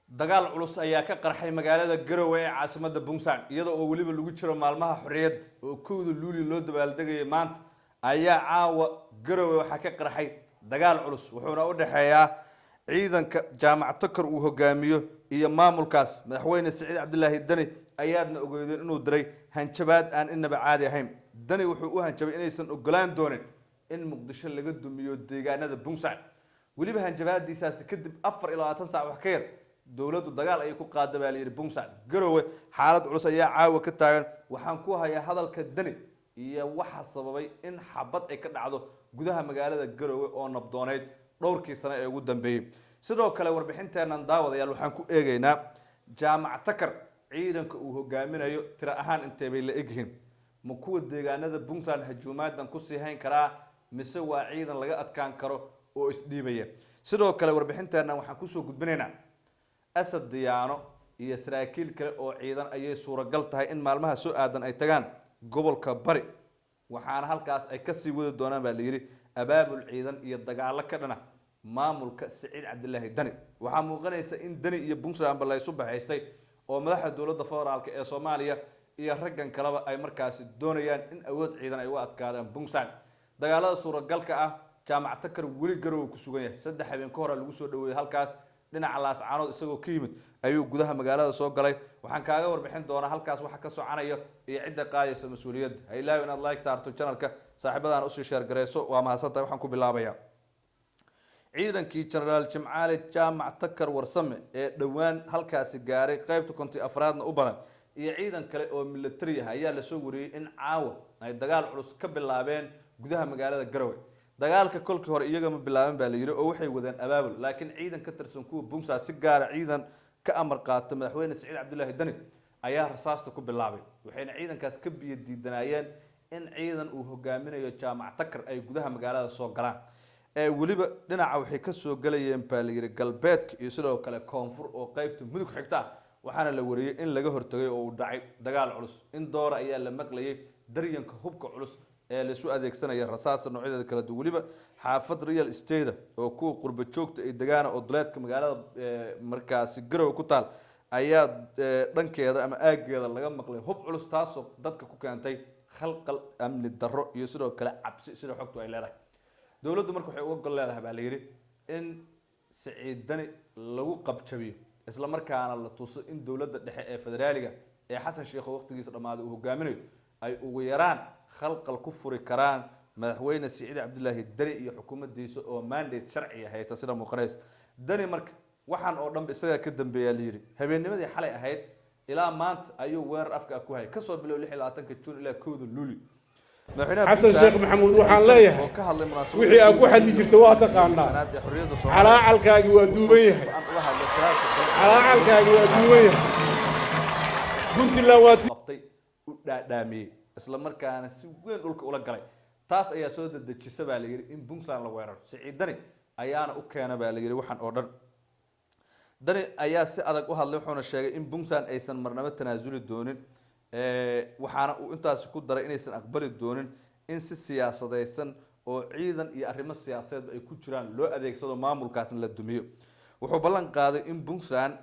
Dagaal culus ayaa ka qarxay magaalada Garowe ee caasimada Puntland, iyada oo weliba lagu jiro maalmaha xorriyadda oo 1da Luulyo loo dabaaldegayay. Maanta ayaa caawa Garowe waxaa ka qarxay dagaal culus, wuxuuna u dhexeeyaa ciidanka Jaamac Takar uu hogaamiyo iyo maamulkaas. Madaxweyne Siciid Cabdilaahi Deni ayaadna ogeydeen inuu diray hanjabaad aan inaba caadi ahayn. Deni wuxuu u hanjabay inaysan ogolaan doonin in Muqdisho laga dumiyo deegaanada Puntland. Weliba hanjabaadiisaasi kadib 24 saac wax ka yar, dowladdu dagaal ayay ku qaada baa layidhi Puntland. Garowe xaalad culus ayaa caawa ka taagan. Waxaan ku hayaa hadalka Deni iyo waxa sababay in xabad ay ka dhacdo gudaha magaalada Garowe oo nabdooneyd dhowrkii sano ee ugu dambeeyey. Sidoo kale warbixinteennan, daawadayaal, waxaan ku eegaynaa Jaamac Takar ciidanka uu hogaaminayo tiro ahaan intee bay la egyihiin? Ma kuwa deegaanada Puntland hajuumaadan kusii hayn karaa, mise waa ciidan laga adkaan karo oo isdhiibaya? Sidoo kale warbixinteennan waxaan kusoo gudbinaynaa Asad Diyaano iyo saraakiil kale oo ciidan ayay suuragal tahay in maalmaha soo aadan ay tagaan gobolka Bari, waxaana halkaas ay kasii wadi doonaan baa layidhi abaabul ciidan iyo dagaalo ka dhana maamulka Siciid Cabdilaahi Dani. Waxaa muuqanaysa in Deni iyo Puntlandba laysu baxaystay oo madaxda dowladda federaalka ee Soomaaliya iyo raggan kaleba ay markaasi doonayaan in awood ciidan ay uga adkaadaan Puntland. Dagaalada suuragalka ah, Jaamac Takar weli Garowe ku sugan yahay. 3 habeen ka hora lagu soo dhaweeyey halkaas. Dhinaca Laascaanood isagoo ka yimid ayuu gudaha magaalada soo galay. Waxaan kaaga warbixin doonaa halkaas waxa ka soconaya iyo cidda qaadaysa mas-uuliyadda. Ha ilaawi inaad like saarto channelka, saaxiibadaan usii share garayso. Waa mahadsantahay. Waxaan ku bilaabayaa ciidankii Jenaraal Jimcaale Jaamac Takar Warsame ee dhowaan halkaasi gaaray, qaybta 54aadna u badan, iyo ciidan kale oo military ah ayaa lasoo wariyey in caawa ay dagaal culus ka bilaabeen gudaha magaalada Garowe. Dagaalka kolkii hore iyagama bilaaban baa la yidhi oo waxay wadeen abaabul, laakiin ciidan ka tirsan kuwa Puntland, si gaara ciidan ka amar qaata madaxweyne Siciid Cabdilaahi Dani, ayaa rasaasta ku bilaabay. Waxayna ciidankaas ka biyo diidanaayeen in ciidan uu hogaaminayo Jaamac Takar ay gudaha magaalada soo galaan. Ee weliba dhinaca waxay kasoo galayeen baa la yidhi galbeedka iyo sidoo kale koonfur oo qeybta mudug xigta ah. Waxaana la wariyey in laga hortagay oo uu dhacay dagaal culus. In doora ayaa la maqlayay daryanka hubka culus ee laisu adeegsanaya, rasaasta noocyadeeda kala duwan. Weliba xaafad real estate oo kuwa qurba joogta ay degaana oo duleedka magaalada markaasi Garowe ku taal ayaa dhankeeda ama aaggeeda laga maqlay hub culus, taasoo dadka ku keentay khalqal amni darro iyo sidoo kale cabsi, sida xogtu ay leedahay. Dowladdu marka waxay uga gol leedahay baa la yidhi in Siciid Dani lagu qabjabiyo, isla markaana la tuso in dowladda dhexe ee federaaliga ee Xasan Sheikho waqtigiisa dhammaaday uu hogaaminayo ay ugu yaraan khalqal ku furi karaan madaxweyne Siciid Cabdilaahi Deni iyo xukuumaddiisa oo mandate sharciga haysta, sida muuqanaysa. Deni marka waxaan oo dhanba isagaa ka dambeeyaa la yidhi. Habeennimadii xalay ahayd ilaa maanta ayuu weerar afka ah ku hayay, kasoo bilow 26-ka Juun ilaa 1da Luulyo. Xasan Sheekh Maxamuud waxaan leeyahay, oo ka hadlay munaasabadda wixii aad ku xadli jirta waa taqaanaa. ee xorriyadda Soomaaliya, Calaacalkaagi waa duuban yahay. aan uga hadlay khilaafka kale Calaacalkaagi waa duuban yahay. Puntland waa tii qabtay u dhaadhaamiyey, isla markaana si weyn dhulka ula galay. Taas ayaa soo dedejisa baa la yidhi in Puntland la weeraro. Siciid Dani ayaana u keena baa la yidhi waxaan oo dhan. Dani ayaa si adag u hadlay, wuxuuna sheegay in Puntland aysan marnabo tanaasuli doonin. Waxaana uu intaasi ku daray inaysan aqbali doonin in si siyaasadaysan oo ciidan iyo arrimo siyaasadeed ay ku jiraan loo adeegsado, maamulkaasna la dumiyo. Wuxuu ballan qaaday in Puntland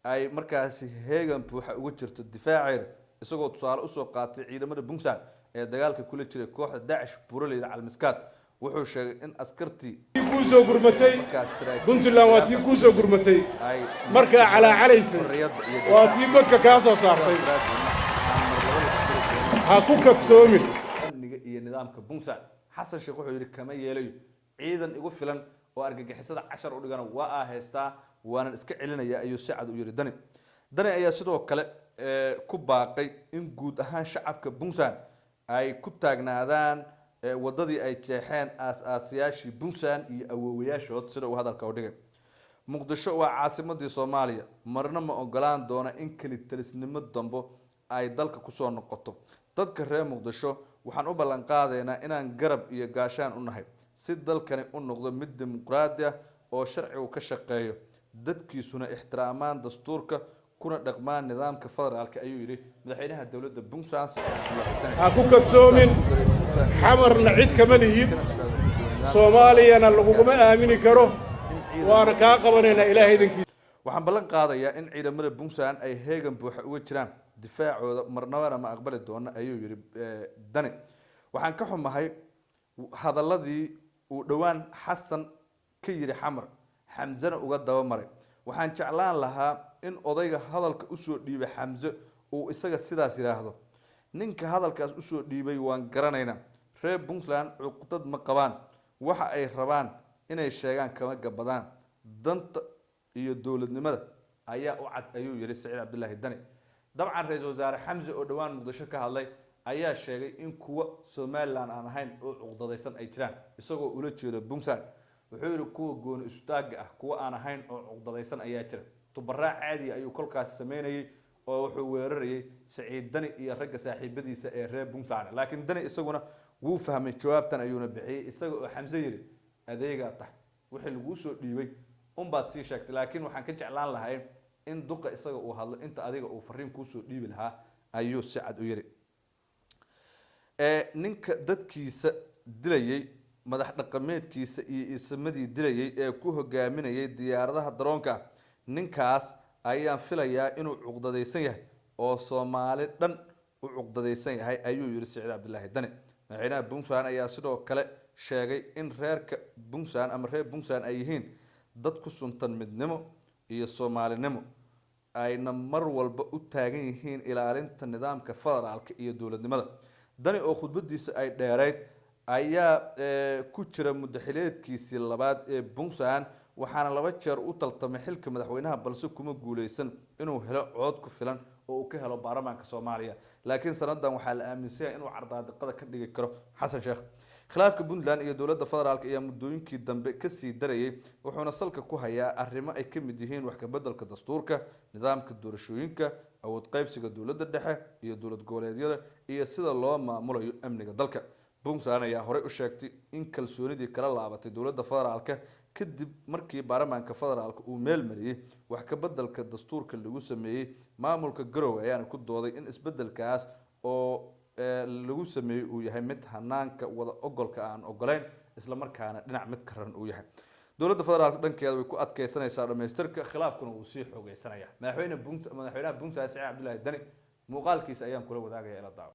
ay markaasi heegan buuxa uga jirto difaaceeda, isagoo tusaale usoo qaatay ciidamada Puntland ee dagaalka kula jiray kooxda Daacish buraleyda Calmiskaad. Wuxuu sheegay in askartii kuu soo gurmatay. markaas saraakiil Puntland waa tii kuu soo gurmatay ay markaa calaacalaysay. xorriyadda iyo Waa tii godka kaa soo saartay. daraaddeedna aan marlaba la aqbali doonin Ha ku kadsoomin. amniga iyo nidaamka Puntland. Xasan Sheekh wuxuu yidhi kama yeelayo, ciidan igu filan oo argagixisada cashar u dhigana waa aa haystaa, waanan iska celinaya, ayuu si cad u yidhi Dani. Dani ayaa sidoo kale ku baaqay in guud ahaan shacabka Puntland ay ku taagnaadaan waddadii ay jeexeen aas-aasayaashii Puntland iyo awoowayaashood, sida uu hadalka u dhigay. Muqdisho waa caasimadii Soomaaliya, marna ma ogolaan doona in kelitalisnimo dambo ay dalka kusoo noqoto. Dadka reer Muqdisho waxaan u ballan qaadaynaa inaan garab iyo gaashaan u nahay si dalkani u noqdo mid dimuqraadi ah oo sharcigu ka shaqeeyo, dadkiisuna ixtiraamaan dastuurka kuna dhaqmaan nidaamka federaalka, ayuu yidhi madaxweynaha dowladda Puntland, Saciid Cabdullaahi Dani. Ha ku kadsoomin. Xamarna cid kama lihid, Soomaaliyana laguguma aamini karo, waana kaa qabanaynaa Ilaahay idankiisa. Waxaan Waxaan ballan qaadayaa in ciidamada Puntland ay heegan buuxa uga jiraan difaacooda, marnabana ma aqbali doona, ayuu yihi Dani. Waxaan ka xumahay hadaladii uu dhowaan Xasan ka yidhi Xamar, Xamsena uga daba maray. Waxaan jeclaan lahaa in odayga hadalka usoo dhiibay Xamse uu isaga sidaas yidhaahdo. Ninka hadalkaas usoo dhiibay waan garanaynaa. Reer Puntland cuqdad ma qabaan, waxa ay rabaan inay sheegaan kama gabadaan, danta iyo dowladnimada ayaa u cad, ayuu yihi Saciid Cabdilaahi Dani. Dabcan ra-iisul wasaare Xamse oo dhowaan Muqdisho ka hadlay ayaa sheegay in kuwa Somaliland aan ahayn oo cuqdadaysan ay jiraan, isagoo ula jeedo Puntland. Wuxuu yihi kuwa gooni istaaga ah, kuwa aan ahayn oo cuqdadaysan ayaa jira. Tubaraac caadiya ayuu kolkaasi sameynayay oo wuxuu weerarayay Saciid Dani iyo ragga saaxiibadiisa ee reer Puntland. Laakiin Dani isaguna wuu fahmay, jawaabtan ayuuna bixiyey, isaga oo Xamse yidhi: "Adeegaa tahay, wixii laguu soo dhiibay unbaad sii sheegtay, laakiin waxaan ka jeclaan lahay in duqa isaga uu hadlo inta adiga uu fariin kuusoo dhiibi lahaa," ayuu si cad u yidhi. Ninka dadkiisa dilayay, madax dhaqameedkiisa iyo isamadii dilayay ee ku hogaaminayay diyaaradaha daroonka ah, ninkaas ayaan filayaa inuu cuqdadaysan yahay oo Soomaali dhan u cuqdadaysan yahay, ayuu yihi Siciid Cabdilaahi Dani. Madaxweynaha Puntland ayaa sidoo kale sheegay in reerka Puntland ama reer Puntland ay yihiin dad ku suntan midnimo iyo Soomaalinimo, ayna mar walba u taagan yihiin ilaalinta nidaamka federaalka iyo dowladnimada. Dani oo khudbadiisa ay dheerayd ayaa ku jira muddaxileedkiisii labaad ee Puntland, waxaana laba jeer u tartamay xilka madaxweynaha, balse kuma guuleysan inuu helo cood ku filan oo uu ka helo baarlamaanka Soomaaliya. Laakiin sanadan waxaa la aaminsan yahay inuu cardaadiqada ka dhigi karo Xasan Sheekh. Khilaafka Puntland iyo dowladda federaalk ayaa muddooyinkii dambe kasii darayay, wuxuuna salka ku hayaa arrimo ay ka mid yihiin wax kabeddelka dastuurka, nidaamka doorashooyinka, awood qaybsiga dowladda dhexe iyo dowlad goboleedyada, iyo sida loo maamulayo amniga dalka. Puntland ayaa horey u sheegtay in kalsoonidii kala laabatay dowladda federaalka kadib markii baarlamaanka federaalka uu meel mariyey wax ka bedelka dastuurka lagu sameeyey. Maamulka Garowe ayaana ku dooday in isbedelkaas oo lagu sameeyey uu yahay mid hanaanka wada ogolka aan ogoleyn, islamarkaana dhinac mid karan uu yahay. Dowladda federaalka dhankeeda way ku adkeysanaysaa dhamaystirka, khilaafkuna wuu sii xoogeysanaya. Madaxweynaha Puntland Saciid Cabdullaahi Dani muuqaalkiisa ayaan kula wadaagaya, ila daawo.